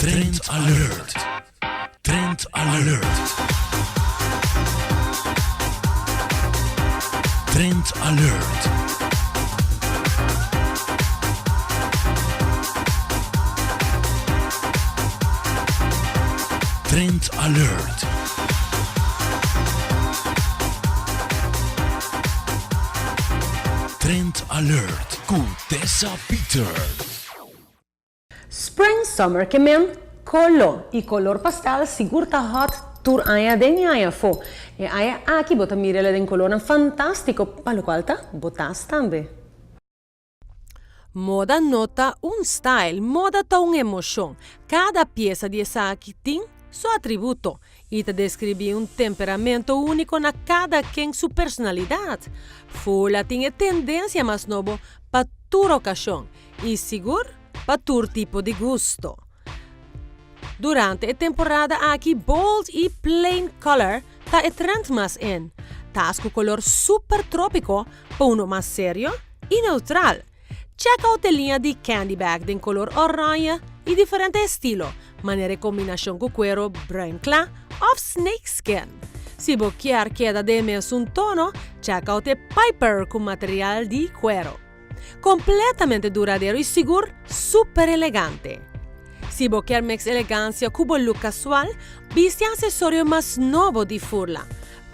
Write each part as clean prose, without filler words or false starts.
Trend Alert! Trend Alert! Trend Alert! Trend Alert! Trend Alert ku Tessa Peters. Spring Summer ke men kolo y kolor pastel sigur ta hot tur aña den y aña afo. E aña aki bo ta mira el den kolornan fantastico pa locual ta bo tas tambe. Moda no ta un style, moda ta un emocion. Cada pieza di esaki tin su atributo y ta describi un temperamento unico na cada ken su personalidad. Fula tin e tendencia mas nobo pa tur ocasion y sigur pa tur tipo di gusto. Durante e temporada aki bold y plain color ta e trend mas in. Tas cu color super tropico pa uno mas serio y neutral. Check out e liña di Candy Bag den color oranje y diferente estilo, manera e combinacion cu cuero bruin cla of snake skin. Si bo kier keda den e mesun tono, check out e Piper cu material di cuero. Completamente duradero y sigur super elegante. Si bo kier mix elegancia cu bo look casual, bisti accesorio mas nobo di Furla.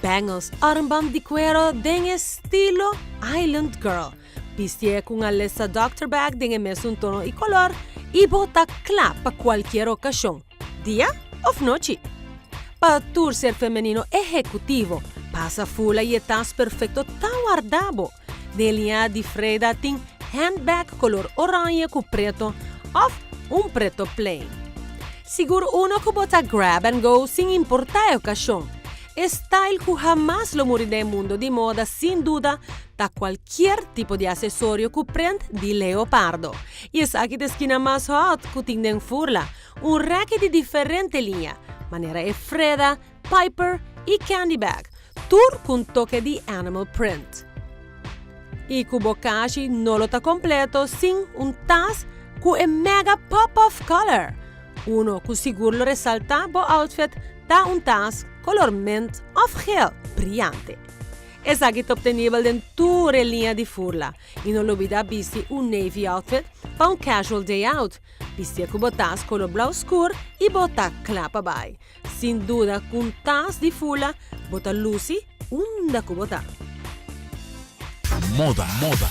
Bangles, armband di cuero den estilo Island Girl. Bistié cu un Alessa Doctor Bag den e mesun tono y color y bo ta cla pa cualkier ocasion, dia of nochi. Pa tur ser femenino ehecutivo, pasa Furla y e tas perfecto ta warda bo. Den liña di Freda tin handbag color oranje cu preto of un preto plain. Sigur uno cu bo ta grab and go sin importa e ocasion. E style cu hamas lo muri den e mundo di moda sin duda ta cualkier tipo di accesorio cu prent di leopardo. Y esaki ta e skina mas hot cu tin den Furla, un reki di diferente liña, manera e Freda, Piper y Candy Bag, tur cu un toke di animal print. Y cu bo kashi no lo ta completo sin un tas cu e mega pop of color. Uno cu sigur lo resalta bo outfit ta un tas color mint of geel briyante. Esaki ta obtenibel den tur e liña di Furla y no lubida bisti un navy outfit pa un casual day out. Bistié cu bo tas color blauw scur y bo ta cla pa bay. Sin duda cu un tas di fula bo ta luci unda cu bo ta. Moda, moda.